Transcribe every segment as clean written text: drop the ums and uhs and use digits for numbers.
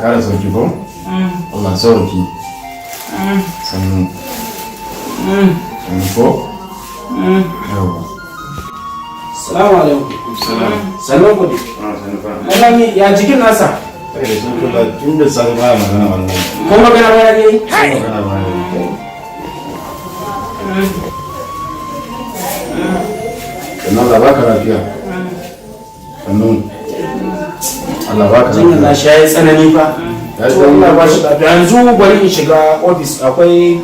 kara sauki ko? Allah sauki. Sannu. Sannu ko? Yawwa. Salamu alaikum. Salam. Sannan ku dai. Ah, sannu fa. Malami, ya jikin nasa? Kai da sauki ba, tun da safe baya magana wallahi. Ko magana ba ya yi? Ko magana baya yi. Sannan Allah baka lafiya. Sannu. Allah baka Jinyar lafiya. nashi ya yi tsanani fa. Ya yi To Allah tsanani. ba shi lafiya. Yanzu bari in shiga ofis, akwai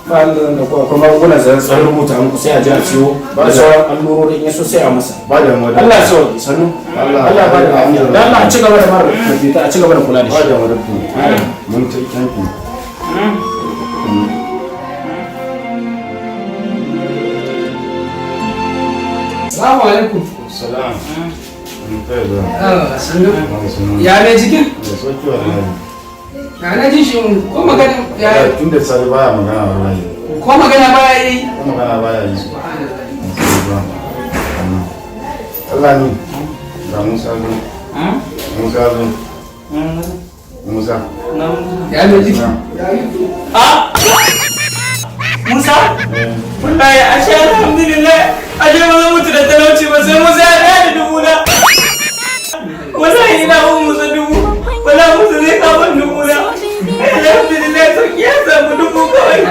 fayil da ko akwai magungunan zan san rubuta muku, sai a je a siyo Ba da da- sauran allurori, in yaso sai a masa. Ba da mu. Allah ya sauke, sannu. Allah- Allah ba da lafiya. Dan Allah a ci gaba da mara kwamfuta, a ci gaba da kula da Ba shi. da mu doctor. Mun ta thank you. Salamu alaikum. Salam. Mun kai zuwa. Ah, sannu. Sannu. Ya mai jikin? Da sauki wallahi. Ya na ji shi ko magana ya Tun da safe baya magana wallahi. ko magana ba ya yi. Ko magana baya yi. Allah ni ga Musa zo. Musa zo. Musa. Ya mai jikin? Ah! Musa? Wallahi ashe alhamdulillah, ashe ba zan mutu da talauci ba sai Musa ya ɗaya da dubu na. Wallahi ina bin Musa dubu. Wallahi Musa zai kawo min dubu na. Alhamdulillah, sauki ya samu dubu kawai.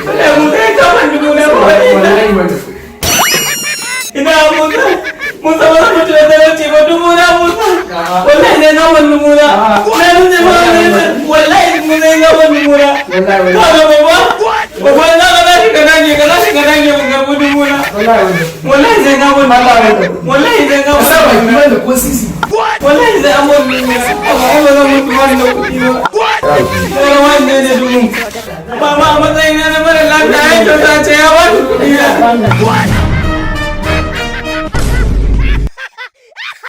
Wallahi Musa ya kawo min dubu na kawai. Wallahi wanda. Ina Musa. Musa, ba zan mutu da talauci ba, dubu na Musa. Wallahi zai kawo min dubu na. Na nuna ma wallahi Musa ya kawo min dubu na. Wallahi wanda. Kaga baba, baba na ga za ka dage, ka za ka dage mun karɓi dubu na. Wallahi wanda. Wallahi sai ka wani. Wallahi sai ka Ka sa baki wani. wanda ko sisi. Wallahi sai an wani. Amma ai ba zan mutu wani da kuɗi ba. Sai wani ne da dubu. Mama, a matsayina na mara lafiya ya kyauta ce ya bani kuɗi na.